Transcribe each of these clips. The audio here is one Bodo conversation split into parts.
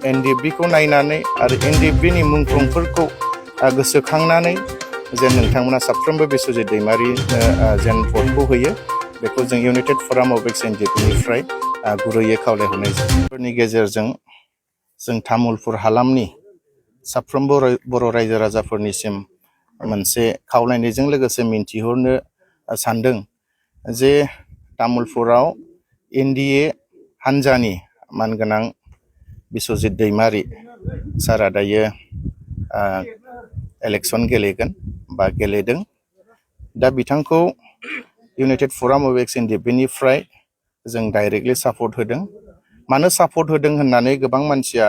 NDFB को नायनानै आरो NDFB नि मुंख्लंफोरखौ गोसोखांनानै जेन नोंथांमोना साफ्रोमबो बिस्वजित दैमारिनो जेन भटखौ होयो बेखौ जों इउनाइटेड फराम अफ एक्स NDFB निफ्राय गुरैयै खावलायहरनाय जायो। बेनि गेजेरजों जों तामुलपुर हालामनि साफ्रोमबो बर' रायजो राजाफोरनिसिम मोनसे खावलायनायजों लोगोसे मिन्थिहरनो सानदों जे तामुलपुराव NDA हान्जानि मानगोनां बिस्वजित दैमारि सारा दायो इलेक्शन गेलेगोन बा गेलेदों। दा बिथांखौ इउनाइटेड फराम अफ एक्स NDFB निफ्राय जों डाइरेक्टलि सापर्ट होदों। मानो सापर्ट होदों होननानै गोबां मानसिया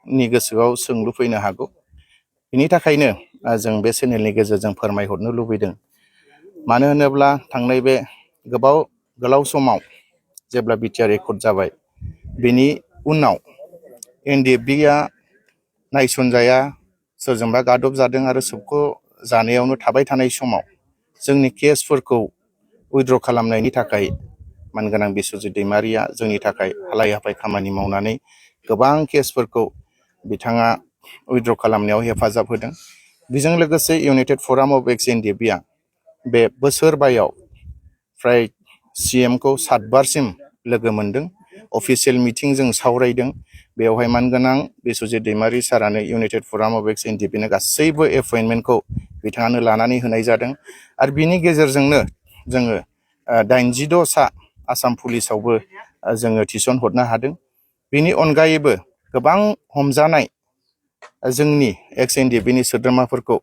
नि गोसोआव सोंलु फैनो हागौ। बिनि थाखायनो जों बे चेनेलनि गेजेरजों फोरमायहरनो लुबैदों। मानो होनोब्ला थांनाय बे गोलाव समाव जेब्ला बिटिआर रेकर्ड जाबाय बेनि उनाव NDFB नायसनजाया सोरजोंबा गादब जादों आरो सबख' जानायावनो थाबाय थानाय समाव जोंनि केसफोरखौ उइथड्र खालामनायनि थाखाय मानगोनां बिस्वजित दैमारिया जोंनि थाखाय हालाय हाफाय खामानि मावनानै गोबां केसफोरखौ बिथाङा उइथड्र खालामनायाव हेफाजाब होदों। बेजों लोगोसे इउनाइटेड फराम अफ एक्स NDFB बे बोसोरबायाव फ्राय CM खौ 7 बारसिम लोगो मोनदों। अफिसियेल मिटिं जों सावरायदों। बेवहाय मानगोनां बिस्वजित दैमारि सारानो इउनाइटेड फराम अफ एक्स NDFB नो गासैबो एपइन्टमेन्टखौ बिथाङानो लानानै होनाय जादों। आरो बिनि गेजेरजोंनो जोङो 86 सा आसाम पुलिसावबो जोङो थिसन हरनो हादों। बेनि अनगायैबो गोबां हमजानाय जोंनि एक्स NDFB नि सोद्रोमाफोरखौ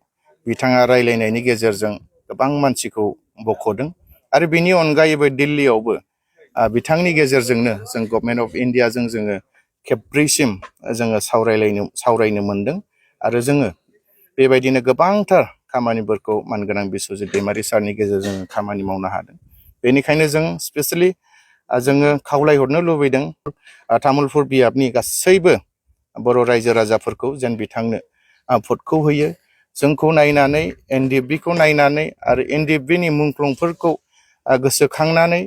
बिथाङा रायलायनायनि गेजेरजों गोबां मानसिखौ बख'दों। आरो बेनि अनगायैबो दिल्लीयावबो बिथांनि गेजेरजोंनो जों गभर्नमेन्ट अफ इन्डियाजों जोङो खेबब्रैसिम जोङो सावरायनो मोनदों। आरो जोङो बेबायदिनो गोबांथार खामानिफोरखौ मानगोनां बिस्वजित दैमारि सारनि गेजेरजों खामानि मावनो हादों। बेनिखायनो जों स्पेसियेलि जोङो खावलायहरनो लुबैदों तामुलपुर बियाबनि गासैबो बर' रायजो राजाफोरखौ जेन बिथांनो भटखौ होयो। जोंखौ नायनानै NDFB खौ नायनानै आरो NDFB नि मुंख्लंफोरखौ गोसोखांनानै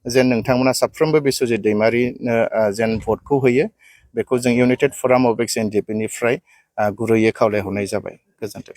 जेन नोंथांमोना साफ्रोमबो बिस्वजित दैमारिनो जेन भटखौ होयो बेखौ जों इउनाइटेड फराम अफ एक्स NDFB निफ्राय गुरैयै खावलायहरनाय जाबाय। गोजोन्थों।